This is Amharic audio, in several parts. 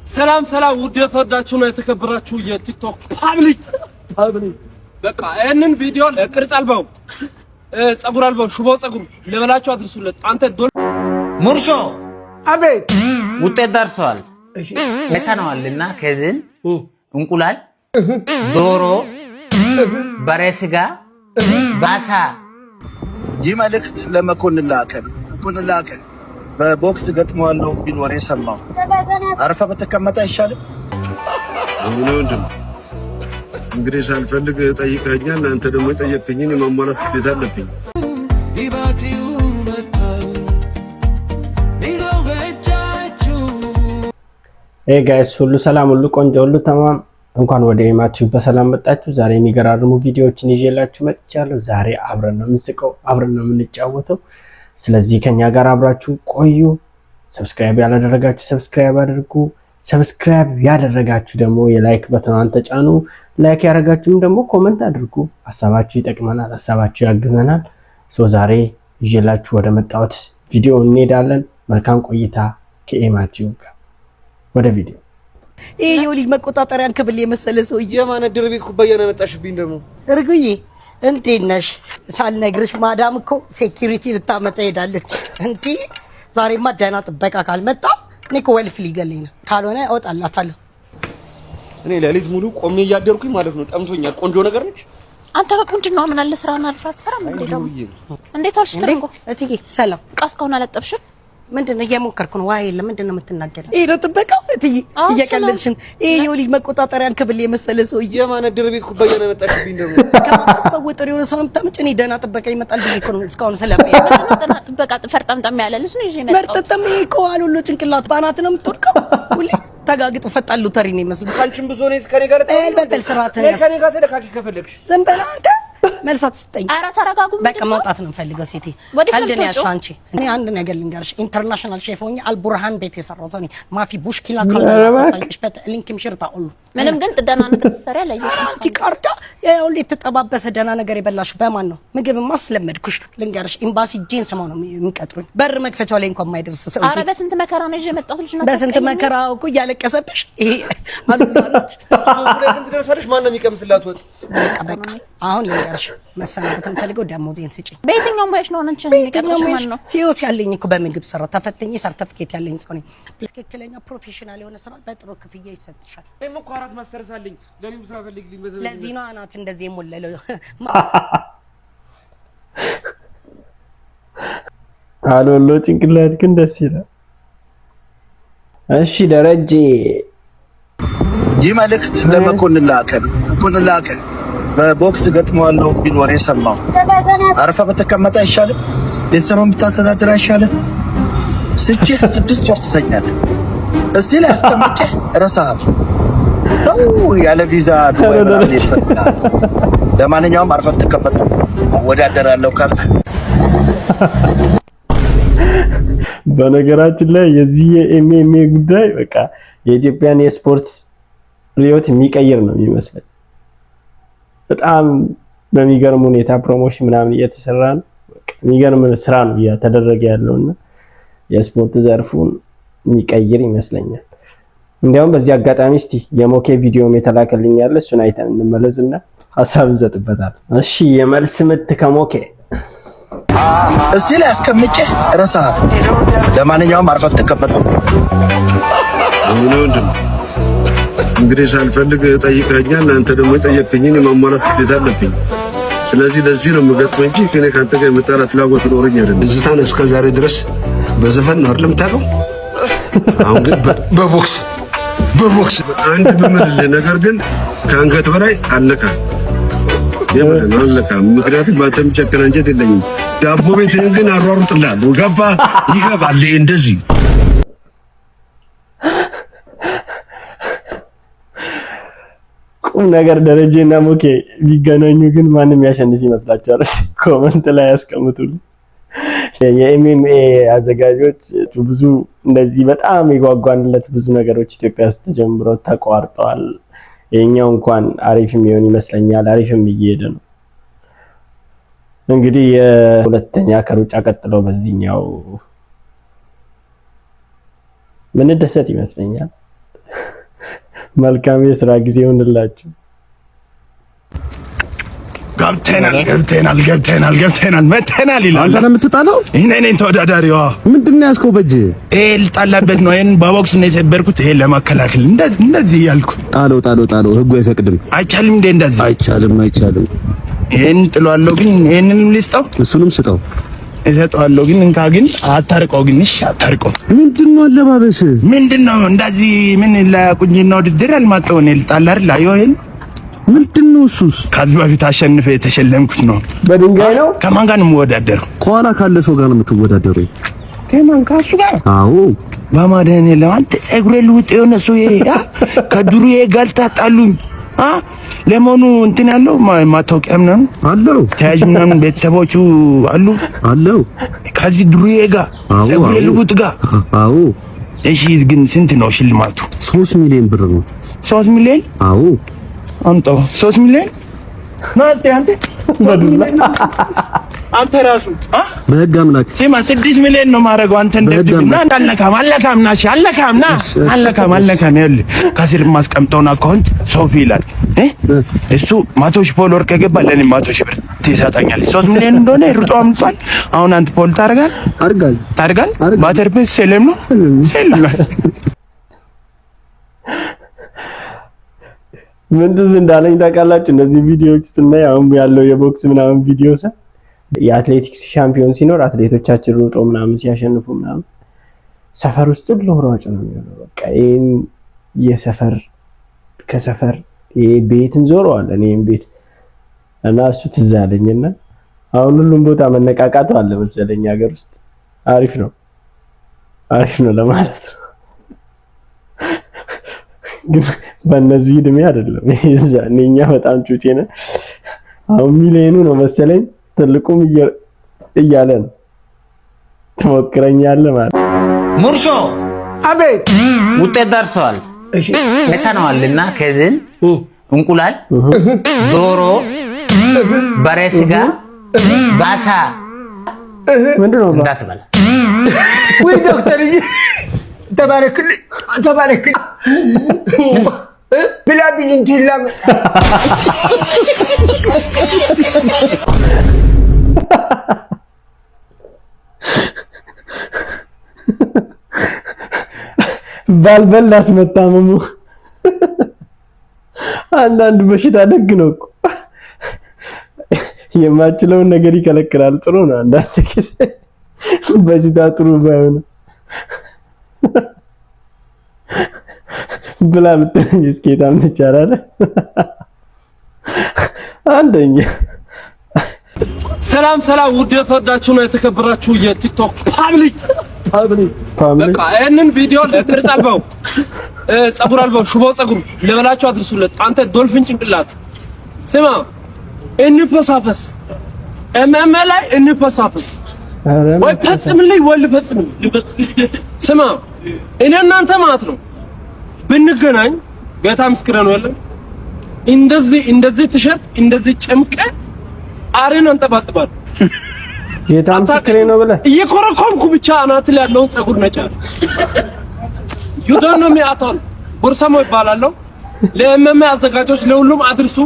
ሰላም ሰላም፣ ውድ የተወዳችሁ ነው የተከበራችሁ የቲክቶክ public፣ በቃ ይህንን ቪዲዮ ቅርጽ አልባው፣ ጸጉር አልባው፣ ሽቦ ጸጉር ለበላችሁ አድርሱለት። አንተ ዶል ሙርሾ። አቤት። ውጤት ደርሰዋል። አይተነዋልና ከዝን እንቁላል፣ ዶሮ፣ በሬ ስጋ፣ ባሳ። ይህ መልእክት ለመኮንን ላቀ ነው። መኮንን ላቀ በቦክስ ገጥመዋለሁ ቢል ወሬ ሰማሁ። አርፈህ ብትቀመጥ አይሻልም? እኔ ወንድም እንግዲህ ሳልፈልግ ጠይቀኸኛል። አንተ ደግሞ የጠየቅከኝን የማሟላት ግዴታ አለብኝ። Hey guys፣ ሁሉ ሰላም፣ ሁሉ ቆንጆ፣ ሁሉ ተማም። እንኳን ወደ ኤማቲዩብ በሰላም መጣችሁ። ዛሬ የሚገራርሙ ቪዲዮዎችን ይዤላችሁ መጥቻለሁ። ዛሬ አብረን ነው የምንስቀው፣ አብረን ነው የምንጫወተው። ስለዚህ ከኛ ጋር አብራችሁ ቆዩ። Subscribe ያላደረጋችሁ subscribe አድርጉ። Subscribe ያደረጋችሁ ደግሞ የ like button ኗን ተጫኑ። Like ያደረጋችሁም ደግሞ comment አድርጉ። ሀሳባችሁ ይጠቅመናል፣ ሀሳባችሁ ያግዘናል። So ዛሬ ይዤላችሁ ወደ መጣሁት ቪዲዮ እንሄዳለን። መልካም ቆይታ ከኤማቲዩብ ጋር። ወደ ቪዲዮ። ይሄ የወሊድ መቆጣጠሪያን ክብል የመሰለ ሰውዬ። የማን እድር ቤት ኩባያ ነው ያመጣሽብኝ ደግሞ? እርጉዬ፣ እንዴት ነሽ? ሳልነግርሽ ማዳም እኮ security ልታመጣ ሄዳለች። እንዲ ዛሬማ ደህና ጥበቃ ካልመጣ እኔ እኮ ወልፍ ሊገለኝ ነው። ካልሆነ እወጣላታለሁ። እኔ ሌሊት ሙሉ ቆሜ እያደርኩኝ ማለት ነው። ጠምቶኛል። ቆንጆ ነገር ነች። አንተ በቁንጅናዋ ምን አለ ስራውን አልፋ አትሰራም እንዴ ደግሞ? እንዴት ዋልሽ ትርንጎ? እትዬ ሰላም። ዕቃ እስካሁን አላጠብሽም? ምንድን ነው? እየሞከርኩ ነው። ውሃ የለም። ምንድን ነው የምትናገሪው? ይሄ ነው ጥበቃው? እትዬ እየቀለድሽ ነው። ይሄ የወሊድ መቆጣጠሪያን ክብል የመሰለ ሰውዬ። የማን እድር ቤት ኩባያ ነው ያመጣሽብኝ ደግሞ? ከመወጠር የሆነ ሰው ነው የምታመጪው። እኔ ደህና ጥበቃ ይመጣል ብዬ እኮ ነው እስካሁን ስለፋ። ደህና ጥበቃ ፈርጠምጠም ያለ ልጅ ነው ይዤ የመጣሁት። መርጠጠም። ይሄ እኮ አሉሎ ጭንቅላት ባናት ነው የምትወድቀው። ሁሌ ተጋግጦ ፈጣን ሎተሪ ነው ይመስል። አንቺም ብዙ ነው ከኔ ጋር በል በል በል፣ ስርዓትህን ያዝ። ከኔ ጋር ተለካኪ ከፈለግሽ። ዝም በል አንተ፣ መልስ አትስጠኝ። ኧረ ተረጋጉ። በቃ መውጣት ነው የምፈልገው። ሴቴ ወዴት ነው ቀልድ ነው የምትወጪው? ያልሽው አንቺ። እኔ አንድ ነገር ልንገርሽ፣ international chef ሆኜ አልቡርሃን ቤት የሰራው ሰው ነኝ። مافي مشكلة ካልበ ሊንክም ሽርታ ሁሉ። ምንም ግን ደህና ነገር ስትሰሪ አላየሁሽም። አንቺ ካርዳ ያው የተጠባበሰ ደህና ነገር የበላሽ በማን ነው? ምግብማ አስለመድኩሽ። ልንገርሽ፣ ኤምባሲ ጄን ስማው ነው የሚቀጥሩኝ። በር መክፈቻው ላይ እንኳን የማይደርስ ሰው። ኧረ በስንት መከራ ነው ይዤ የመጣሁት ልጅ ነው። በስንት መከራ እኮ እያለቀሰብሽ ይሄ አሉላት። ስቶቭ ላይ ግን ትደርሳለሽ። ማን ነው የሚቀምስላት ወጥ? በቃ በቃ፣ አሁን ልንገርሽ፣ መሰናበት የምፈልገው ደሞዜን ስጪኝ። በየትኛው ሙያሽ ነው አንቺን የሚቀጥሩሽ? ማን ነው? COC ያለኝ እኮ በምግብ ስራ ተፈትኜ ሰርተፍኬት ያለኝ ሰው ነኝ። ትክክለኛ professional የሆነ ስራ በጥሩ ክፍያ ይሰጥሻል። እኔም እኮ አራት ማስተርስ አለኝ። ለኔም ስራ ፈልግልኝ በዘመድ። ለዚህ ነው አናት እንደዚህ የሞለለው። አሎሎ ጭንቅላት ግን ደስ ይላል። እሺ ደረጀ። ይህ መልእክት ለመኮንን ላቀ ነው። መኮንን ላቀ በቦክስ ገጥመዋለሁ ቢል ወሬ ሰማሁ። አርፈህ ብትቀመጥ አይሻልም? ቤተሰብን ብታስተዳድር አይሻልም? ስቼህ 6 ወር ትተኛለህ። እዚህ ላይ አስቀምጬህ እረሳሃለሁ። ነው ያለ ቪዛ ዱባይ ምናምን ይፈልጋል። ለማንኛውም አርፈህ ብትቀመጥ ነው። እወዳደራለሁ ካልክ በነገራችን ላይ የዚህ የ MMA ጉዳይ በቃ የኢትዮጵያን የስፖርት ርዕዮት የሚቀይር ነው የሚመስለኝ። በጣም በሚገርም ሁኔታ promotion ምናምን እየተሰራ ነው። በቃ የሚገርም ስራ ነው እየተደረገ ያለውና የስፖርት ዘርፉን የሚቀይር ይመስለኛል። እንዲያውም በዚህ አጋጣሚ እስቲ የሞኬ ቪዲዮም የተላከልኝ ያለ እሱን አይተን እንመለስና ሀሳብ እንሰጥበታል። እሺ፣ የመልስ ምት ከሞኬ። እዚህ ላይ አስቀምጬህ እረሳሃለሁ። ለማንኛውም አርፈህ ብትቀመጥ ነው። እኔ ወንድም እንግዲህ ሳልፈልግ ጠይቀኸኛል። አንተ ደግሞ የጠየቅከኝን የማሟላት ግዴታ አለብኝ። ስለዚህ ለዚህ ነው የምገጥመው እንጂ ከኔ ከአንተ ጋር የመጣላት ፍላጎት ኖረኝ አይደለም። ትዝታን እስከ ዛሬ ድረስ በዘፈን ነው አይደል የምታውቀው? አሁን ግን በቦክስ አንድ በምልልህ ነገር ግን ከአንገት በላይ አለካ የምልህ አለካ። ምክንያቱም በአንተ የሚጨክን አንጀት የለኝም። ዳቦ ቤትህን ግን አሯሩጥልሃለሁ። ገባ ይገባል እንደዚህ። ቁም ነገር ደረጀ እና ሞኬ ቢገናኙ ግን ማንም ያሸንፍ ይመስላችኋል? Comment ላይ ያስቀምጡልኝ። የ MMA አዘጋጆች ብዙ እንደዚህ በጣም የጓጓንለት ብዙ ነገሮች ኢትዮጵያ ውስጥ ተጀምረው ተቋርጠዋል። የኛው እንኳን አሪፍ የሚሆን ይመስለኛል። አሪፍም እየሄደ ነው። እንግዲህ የሁለተኛ ከሩጫ ቀጥሎ በዚህኛው ምንደሰት ይመስለኛል። መልካም የስራ ጊዜ ይሁንላችሁ። ገብተናል ገብተናል ገብተናል ገብተናል መተናል ይላል። አንተ ነው የምትጣለው? ይሄን እኔን ተወዳዳሪዋ። ምንድን ነው ያዝከው በእጅ? ይሄ ልጣላበት ነው። ይሄን በቦክስ ነው የሰበርኩት። ይሄን ለማከላከል እንደዚህ እንደዚህ እያልኩ። ጣለው ጣለው ጣለው። ህጉ አይፈቅድም። አይቻልም እንዴ እንደዚህ? አይቻልም አይቻልም። ይሄን ጥሏለሁ፣ ግን ይሄንንም ልስጠው። እሱንም ስጠው። እሰጠዋለሁ፣ ግን እንካ፣ ግን አታርቀው፣ ግን እሺ አታርቀው። ምንድን ነው አለባበስ? ምንድን ነው እንደዚህ? ምን ለቁንጅና ውድድር አልማጣው። እኔ ልጣላ አይደል? አየሁ ይሄን። ምንድን ነው እሱስ? ከዚህ በፊት አሸንፈ የተሸለምኩት ነው። በድንጋይ ነው። ከማን ጋር ነው የምወዳደረው? ከኋላ ካለ ሰው ጋር ነው የምትወዳደረው። ከማን? ከእሱ ጋር? አዎ። በመድኃኒዓለም አንተ ፀጉሬ ልውጥ የሆነ ሰው ከዱርዬ ጋር ታጣሉኝ። አ ለመሆኑ እንትን ያለው ማታወቂያ ምናምን አለው? ተያዥ ምናምን ቤተሰቦቹ አሉ? አለው። ከዚህ ዱርዬ ጋር፣ ፀጉሬ ልውጥ ጋር? አዎ። እሺ፣ ግን ስንት ነው ሽልማቱ? 3 ሚሊዮን ብር ነው። 3 ሚሊዮን? አዎ። አምጣው። 3 ሚሊዮን ና እስኪ አንተ። በዱላ። አንተ ራሱ አ በህግ አምላክ። ስማ፣ 6 ሚሊዮን ነው የማደርገው። አንተን ደብድብ እና አልነካም፣ አልነካም፣ ና እሺ፣ አልነካም፣ ና፣ አልነካም፣ አልነካም። ይኸውልህ ከስር የማስቀምጠውን account ሶፊ ይላል እ እሱ 100,000 follower ከገባ ለእኔ 100,000 ብር ትሰጠኛለህ። 3 ሚሊዮን እንደሆነ ሩጦ አምልጧል። አሁን አንተ follow ታደርጋለህ? አድርጋለሁ። ታደርጋለህ? ባተርፕስ ሰለም ነው፣ ሰለም ነው። ምን ትዝ እንዳለኝ ታውቃላችሁ? እነዚህ ቪዲዮዎች ስናይ አሁን ያለው የቦክስ ምናምን ቪዲዮ የአትሌቲክስ ሻምፒዮን ሲኖር አትሌቶቻችን ሩጦ ምናምን ሲያሸንፉ ምናምን ሰፈር ውስጥ ሁሉ ሯጭ ነው የሚሆነው። በቃ ይሄን የሰፈር ከሰፈር ይሄ ቤትን ዞረዋል። እኔም ቤት እና እሱ ትዝ አለኝና አሁን ሁሉም ቦታ መነቃቃቱ አለ መሰለኝ ሀገር ውስጥ። አሪፍ ነው፣ አሪፍ ነው ለማለት ነው። ግን በእነዚህ እድሜ አይደለም። የዛኔ እኛ በጣም ጩጬ ነን። አሁን ሚሊዮኑ ነው መሰለኝ ትልቁም እያለ ነው። ትሞክረኛለህ ማለት። ሙርሾ። አቤት። ውጤት ደርሰዋል። ልከነዋልና ከዝን እንቁላል፣ ዶሮ፣ በሬ ስጋ፣ ባሳ ምንድን ነው? እንዳትበላ። ወይ ዶክተርዬ፣ ተባረክልኝ ተባረክልኝ። ብላ ቢል እንትን ላመጣ። ባልበል አስመታመሙ። አንዳንድ በሽታ ደግ ነው እኮ፣ የማችለውን ነገር ይከለክላል። ጥሩ ነው። አንዳንድ ጊዜ በሽታ ጥሩ ባይሆንም ብላ ብትለኝ እስኪ ታምትቻላለ አንደኛ። ሰላም ሰላም፣ ውድ የተወዳችሁ ነው የተከበራችሁ የቲክቶክ public public። በቃ ይሄንን ቪዲዮ ቅርጽ አልባው ጸጉር አልባው ሽቦ ጸጉር ለበላችሁ አድርሱለት። አንተ ዶልፊን ጭንቅላት ስማ፣ እንፈሳፈስ፣ MMA ላይ እንፈሳፈስ፣ ወይ ፈጽምልኝ ወይ ልፈጽምልኝ። ስማ፣ እኔ እናንተ ማለት ነው ብንገናኝ ጌታ ምስክሬ ነው ያለ እንደዚህ እንደዚህ ቲሸርት እንደዚህ ጨምቀ አሬን አንጠባጥባል። ጌታ ምስክሬ ነው ብለህ እየኮረኮምኩ ብቻ አናት ላይ ያለውን ጸጉር ነጫል። You don't know me at all። ቦርሳሞ ይባላለሁ። ለ MMA አዘጋጆች ለሁሉም አድርሱ።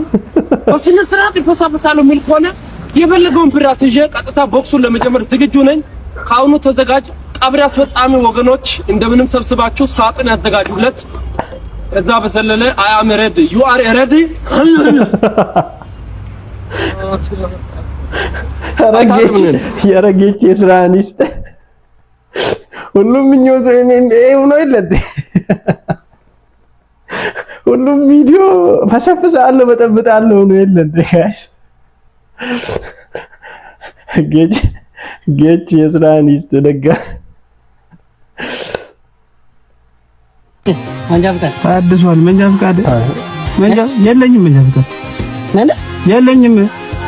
በስነ ስርዓት ይፈሳፈሳለሁ የሚል ከሆነ የፈለገውን ብር አስይዤ ቀጥታ ቦክሱን ለመጀመር ዝግጁ ነኝ። ከአሁኑ ተዘጋጅ። ቀብር አስፈጻሚ ወገኖች እንደምንም ሰብስባችሁ ሳጥን ያዘጋጁለት። ከዛ በዘለለ I am ready, you are ready። የረጌች የስራህን ይስጥ። ሁሉም ምኞቱ ይኸው ነው የለ እንዴ? ሁሉም ቪዲዮ ፈሰፍሳለሁ በጠብጣለሁ ነው የለ እንዴ? Guys፣ ጌች ጌች የስራህን ይስጥ ደጋ። መንጃ ፍቃድ ታድሷል። መንጃ ፍቃድ መንጃ የለኝም። መንጃ ፍቃድ ምን? የለኝም።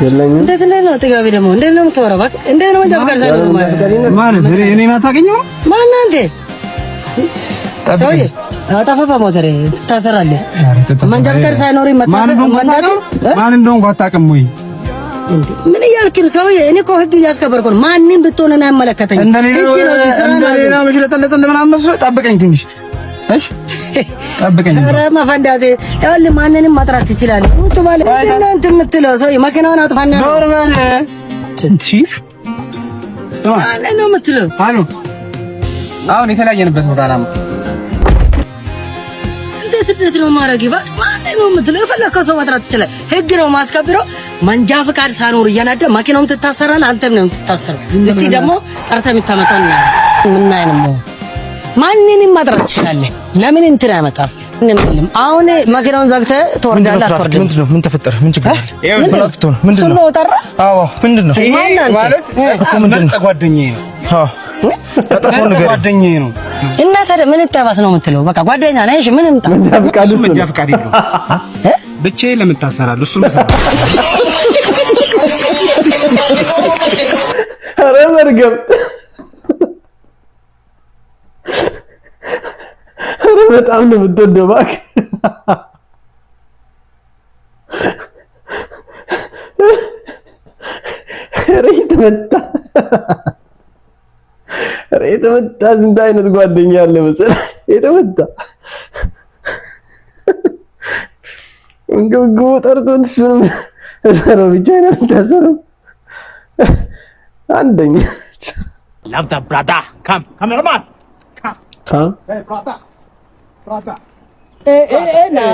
የለኝም። እንዴት እንዴት ነው ጥጋቤ ደግሞ እንዴት ነው የምታወራው? እባክህ እንዴት ነው መንጃ ፍቃድ ሳይኖር ማለት ማለት እኔን አታገኘውም? ማነው አንተ? ሰውዬ አጠፋፋ ሞተሬ ትታሰራለህ። መንጃ ፍቃድ ሳይኖር መንዳት ማን እንደሆንኩ አታውቅም ወይ? እንዴ ምን እያልክ ነው ሰውዬ? እኔ እኮ ህግ እያስከበርኩ ነው። ማንም ብትሆን እኔ አይመለከተኝም። እንደሌላ መሽለጠለጠ እንደምናምን መስሎ ጠብቀኝ ትንሽ። እሺ ጠብቀኝ። ኧረ መፈንዳቴ፣ ይኸውልህ ማንንም መጥራት ትችላለህ። ውጭ ባለ ምንድን ነው እንትን የምትለው ሰውዬ? መኪናውን አጥፋና ነው። ዞር በል። ሺፍ ማንን ነው የምትለው? አሉ አሁን የተለያየንበት ቦታ ናማ። እንዴት እንዴት ነው ማድረግ? ይባል ማንን ነው የምትለው? የፈለከው ሰው መጥራት ትችላለህ። ህግ ነው ማስከብረው። መንጃ ፍቃድ ሳኖር እየነዳ መኪናውም ትታሰራለህ፣ አንተም ነው የምትታሰረው። እስቲ ደግሞ ጠርተህ የምታመጣው እናያለን። ምናይ ነው ማንንም መጥራት ትችላለህ። ለምን እንትን አያመጣም? ምንም የለም። አሁን መኪናውን ዘግተህ ትወርዳለህ። አትወርድም? ምንድን ነው? ምን ተፈጠረ? ምን ችግር አለ? ምንድን ነው? ምንድን ነው? እሱን ነው ጠራ? አዎ፣ ምንድን ነው? ይሄ ማን አንተ? ማለት ምርጥ ጓደኛዬ ነው። አዎ፣ ያጠፋውን ምርጥ ንገረኝ። ጓደኛዬ ነው። እና ታዲያ ምን ይጠባስ ነው የምትለው? በቃ ጓደኛ ነህ። እሺ ምን ይምጣ? መንጃ ፈቃዱ እሱ እሱ መንጃ ነው። ፈቃድ የለውም። ብቻዬን ለምን ታሰራለህ? እሱም እሰራለሁ። ኧረ መርገም! ኧረ በጣም ነው የምትወደው እባክህ። ኧረ የተመታ፣ ኧረ የተመታ፣ ስንት አይነት ጓደኛ አለ መሰለህ? የተመታ እንግብግቡ ጠርቶት እሱንም እሰረው፣ ብቻዬን አልታሰርም። አንደኛ Love the brother. Come, cameraman. Come. Hey, brother. Brother. Na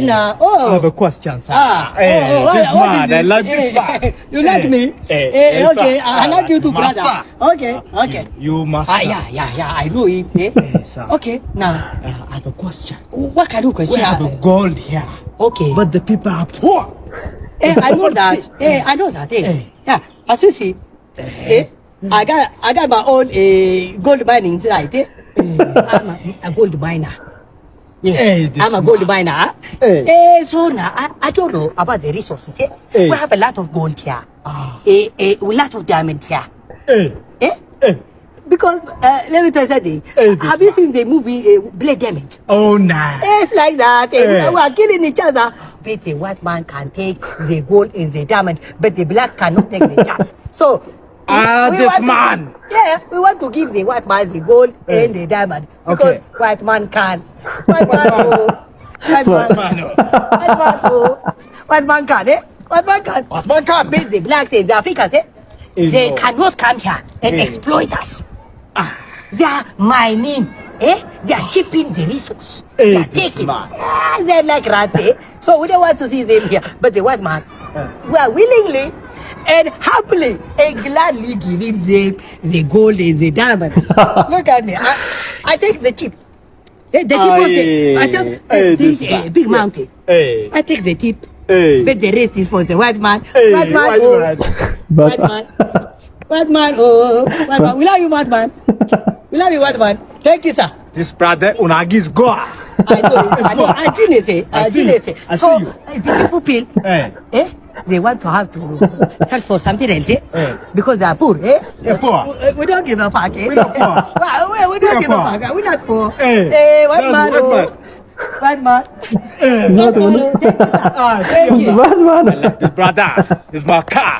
na oh. I have a question, sir. Ah, Hey, oh, oh, this what man, is I this? like this man. You like me? Eh, Eh, okay, sir. I like you too, brother. Master. Okay. You master. Ah, yeah, I know it. Eh? Sir. Okay, now, I have a question. What kind of question? We have a gold here, Okay. but the people are poor. Eh, I know that. Eh, I know that. Eh. Yeah, as you see, eh, I got my own gold mining site. Eh. I'm a gold miner. Yeah, Eh, this I'm a gold miner. Eh. Eh, so now I don't know about the resources. Eh? Eh. We have a lot of gold here. Eh, eh, a lot of diamond here. Eh, Eh? eh. Because let me tell you something. Eh, this Have you seen the movie Blade Diamond? Oh, nah. It's like that. Eh? Eh. We are killing each other. But the white man can take the gold and the diamond, but the black cannot take the chance. So, Ah, we this want to man. Yeah, we want to give the white man the gold and the diamond because Okay. white man can. White man, oh. White man, white man, oh. White man can, eh? White man can. White man can. But the blacks and the Africans, eh? Eh, They no. cannot come here and Eh. exploit us. They are mining, eh? They are chipping the resource. Eh, They are this taking. man. Ah, they're like rats, eh? So we don't want to see them here. But the white man, we are willingly and happily and gladly giving them the gold and the diamond. Look at me. I take the chip. Eh, the tip of the, I take Eh, this, this man. big mountain. Eh, I take the tip. eh. But the rest is for the white man. Eh, White man, white oh. man. White man. White man, oh. White man. We love you, white man. We love you, white man. Thank you, sir. This brother Unagi is goa. I know, I know. I do say, I I do see you. say. I So see you. the people feel, Eh. eh? They want to have to search for something else, eh? Eh. Because they are poor, eh? Eh, poor. We don't give a fuck, eh? We not poor. We don't We are give a poor. fuck. We're not poor. Eh. Eh, white That's man, white oh. man. White man. Eh. White man, oh. Thank you, sir. Ah, Thank you. Batman ነው። This brother is my car.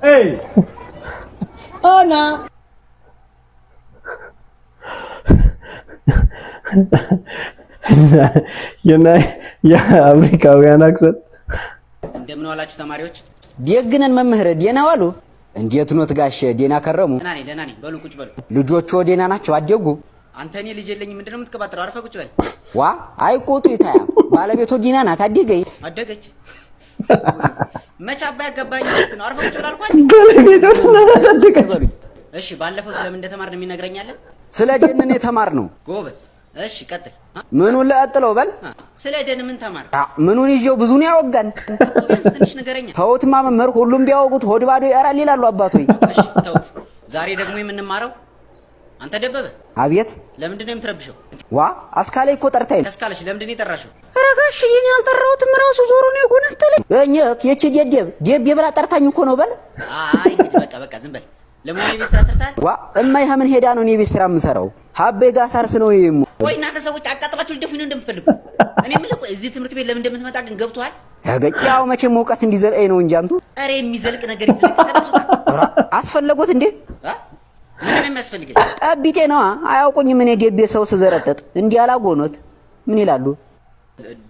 Hey. Oh, no. የአፍሪካውያን accent። እንደምን ዋላችሁ ተማሪዎች? ደግነን መምህር፣ ደህና ዋሉ? እንዴት ኖት ጋሼ? ደህና ከረሙ? ደህና ነኝ፣ ደህና ነኝ። በሉ ቁጭ በሉ። ልጆቹ ደህና ናቸው? አደጉ? አንተ እኔ ልጅ የለኝም፣ ምንድን ነው የምትቀባጥረው? አርፈህ ቁጭ በል። ዋ አይቆጡ ይታያ፣ ባለቤቶ ደህና ናት? አደገኝ? አደገች። መች አባ ያገባኝ ነው። አርፈህ ቁጭ በል አልኩህ። ባለቤቷን አሳደገች። እሺ፣ ባለፈው ስለምን እንደተማርን የሚነግረኝ አለ? ስለ ደንን የተማር ነው። ጎበዝ። እሺ ቀጥል። ምኑን ለቀጥለው በል። ስለ ደን ምን ተማር? ምኑን ይዤው ብዙ ነው ያወጋን። ቢያንስ ትንሽ ንገረኛ። ተውትማ መምህር፣ ሁሉም ቢያወጉት ሆድ ባዶ ይቀራል ይላሉ አባቶይ። እሺ ተውት። ዛሬ ደግሞ የምንማረው አንተ ደበበ። አቤት። ለምንድን ነው የምትረብሸው? ዋ አስካላይ እኮ ጠርታኝ። አስካለች ለምንድን ነው የጠራሽው? ኧረ ጋሽዬ እኔ አልጠራሁትም፣ ራሱ ዞሮ ነው የጎነተለኝ። እኔ የቺ ደደብ ደብ ብላ ጠርታኝ እኮ ነው በል። አይ እንግዲህ በቃ በቃ ዝም በል። ለመሆኑ የቤት ስራ ሰርተሃል? ዋ እማይ ሀምን ሄዳ ነው እኔ የቤት ስራ የምሰራው? ሀቤ ጋር ሳርስ ነው ይሄሙ። ቆይ እናንተ ሰዎች አቃጥላችሁ ልደፉኝ ነው እንደምትፈልጉ? እኔ የምልህ ቆይ እዚህ ትምህርት ቤት ለምን እንደምትመጣ ግን ገብቶሃል? ያው መቼም እውቀት እንዲዘልቀኝ ነው እንጂ አንቱ። ኧረ የሚዘልቅ ነገር ይዝለቅ። ተነሱ። አስፈለጎት እንዴ? ምንድን ነው የሚያስፈልገኝ? ጠቢጤ ነዋ። አያውቁኝም። እኔ ደቤ ሰው ስዘረጥጥ እንዲህ አላጎኖት ምን ይላሉ?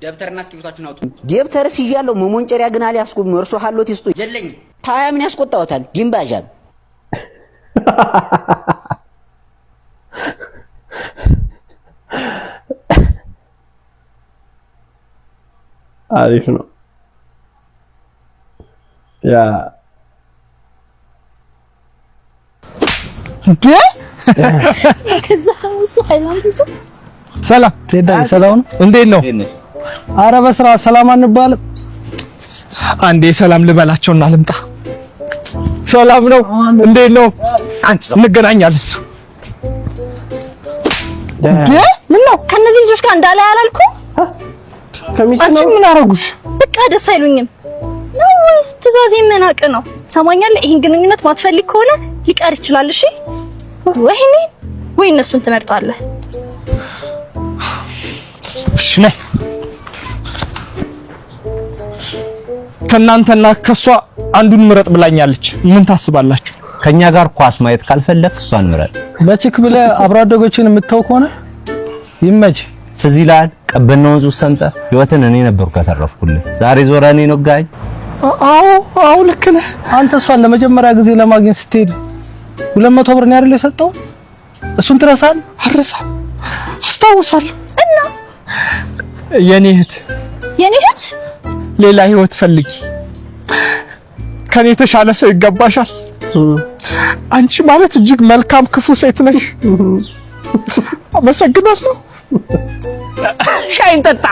ደብተርና እስክሪብቶአችሁን አውጡ። ደብተርስ ይዣለሁ፣ መሞንጨሪያ ግን አልያዝኩም። እርሶ ሀሎት ይስጡ። የለኝም። ታያ ምን ያስቆጣዎታል? ጅምባዣም። አሪፍ ነው። Yeah. እንዴ? ከዛ እሱ ሃይላንድ ይዞ። ሰላም ቴዳ፣ ሰላም ነው? እንዴት ነው? አረ በስራ ሰላም አንባልም። አንዴ ሰላም ልበላቸውና ልምጣ። ሰላም ነው? እንዴት ነው? አንቺ እንገናኛለን። እንዴ፣ ምን ነው? ከነዚህ ልጆች ጋር እንዳላይ አላልኩም? ከሚስት አንቺ ምን አረጉሽ? በቃ ደስ አይሉኝም ነው ወይስ ትእዛዝ የመናቅ ነው? ትሰማኛለህ? ይሄን ግንኙነት ማትፈልግ ከሆነ ሊቀር ይችላል። እሺ፣ ወይ እኔን ወይ እነሱን ትመርጣለህ። እሺ ነይ። ከእናንተና ከሷ አንዱን ምረጥ ብላኛለች። ምን ታስባላችሁ? ከኛ ጋር ኳስ ማየት ካልፈለክ እሷን ምረጥ። ለ chick ብለህ አብሮ አደጎችን የምትተው ከሆነ ይመች። ትዝ ይልሃል ቀበና ወንዝ ውስጥ ሰምጠህ ህይወትን እኔ ነበርኩ ያተረፍኩልህ። ዛሬ ዞረህ እኔን ወጋኝ። አዎ አዎ፣ ልክ ነህ። አንተ እሷን ለመጀመሪያ ጊዜ ለማግኘት ስትሄድ 200 ብር ነው አይደል የሰጠው? እሱን ትረሳለህ? አልረሳም፣ አስታውሳለሁ። እና የኔ እህት፣ የኔ እህት፣ ሌላ ህይወት ፈልጊ። ከኔ የተሻለ ሰው ይገባሻል። አንቺ ማለት እጅግ መልካም ክፉ ሴት ነሽ። አመሰግናለሁ። ሻይን እንጠጣ።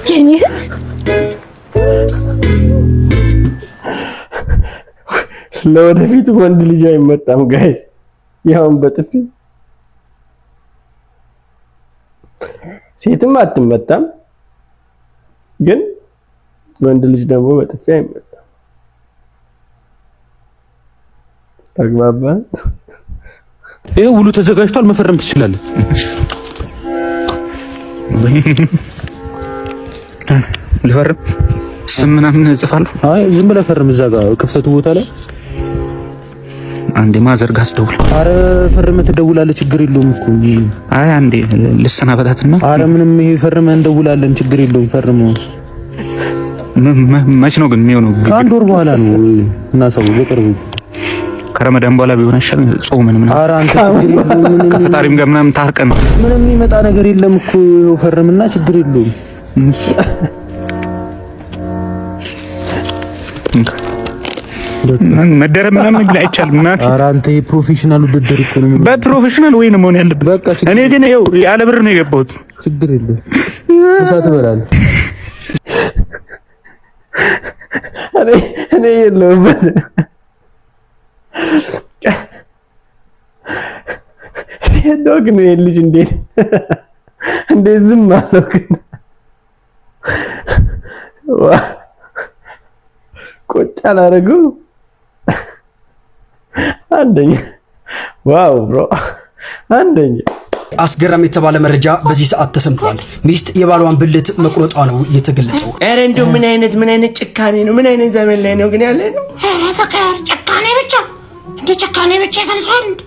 የኔ እህት። ለወደፊት ወንድ ልጅ አይመጣም guys። ያውን በጥፊ ሴትም አትመጣም፣ ግን ወንድ ልጅ ደግሞ በጥፊ አይመጣም። ተግባባን? ይሄ ውሉ ተዘጋጅቷል፣ መፈረም ትችላለህ። ልፈርም? ስም ምናምን እጽፋለሁ? አይ፣ ዝም ብለህ ፈርም፣ እዛ ጋር ክፍተቱ ቦታ ላይ። አንዴ mother ጋ አስደውል። አረ ፈርመህ ትደውላለህ፣ ችግር የለውም እኮ። አይ፣ አንዴ ልሰናበታትና። አረ ምንም፣ ይሄ ፈርመህ እንደውላለን፣ ችግር የለውም፣ ፈርም። መች ነው ግን የሚሆነው? ከአንድ ወር በኋላ ነው እና ሰው በቅርቡ። ከረመዳን በኋላ ቢሆን አይሻልም? ጾምን ምናምን። አረ አንተ ችግር የለውም፣ ምንም። ከፈጣሪም ጋር ምናምን ታርቀን። ምንም የሚመጣ ነገር የለም እኮ፣ ፈርምና ችግር የለውም። መደረብ ምናምን ግን አይቻልም። እናቴ። ኧረ አንተ የ professional ውድድር እኮ ነው። በ professional ወይ ነው መሆን ያለበት። በቃ ችግር እኔ ግን ይኸው ያለ ብር ነው የገባሁት። ችግር የለውም። ምሳ ትበላለህ። እኔ የለሁበትም። ሴዶ ግን ይሄን ልጅ እንዴት ዝም አለው ግን? ቁጭ አላደረገው። አንደኛ፣ wow bro፣ አንደኛ። አስገራሚ የተባለ መረጃ በዚህ ሰዓት ተሰምቷል። ሚስት የባሏን ብልት መቁረጧ ነው የተገለጸው። ኧረ እንደው ምን አይነት ጭካኔ ነው? ምን አይነት ዘመን ላይ ነው ግን ያለ ነው? ኧረ ፍቅር ጭካኔ ብቻ እንደ ጭካኔ ብቻ ይገልጿል እንዴ?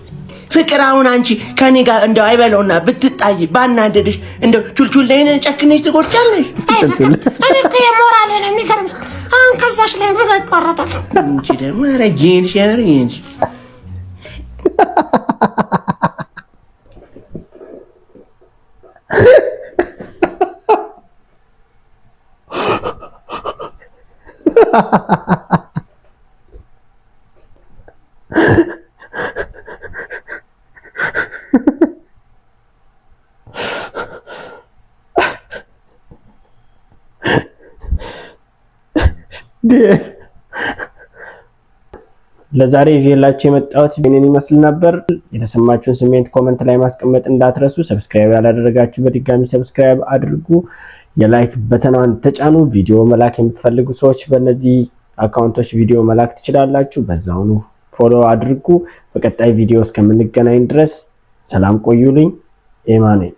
ፍቅር፣ አሁን አንቺ ከኔ ጋር እንደው አይበለውና ብትጣይ ባናደድሽ እንደው ቹልቹል ላይ ጨክነሽ ትቆርጫለሽ? አይ ፍቅር፣ እኔ እኮ የሞራል ነው የሚገርም። አሁን ከዛሽ ላይ ምን ይቆረጣል? አንቺ ደግሞ ኧረ ጂንሽ ኧረ ጂንሽ። ለዛሬ ይዤላችሁ የመጣሁት ይህንን ይመስል ነበር። የተሰማችሁን ስሜት comment ላይ ማስቀመጥ እንዳትረሱ። Subscribe ያላደረጋችሁ በድጋሚ subscribe አድርጉ። የ like button ኗን ተጫኑ። ቪዲዮ መላክ የምትፈልጉ ሰዎች በእነዚህ account ኦች ቪዲዮ መላክ ትችላላችሁ። በዛውኑ follow አድርጉ። በቀጣይ ቪዲዮ እስከምንገናኝ ድረስ ሰላም ቆዩልኝ። ኤማ ነኝ።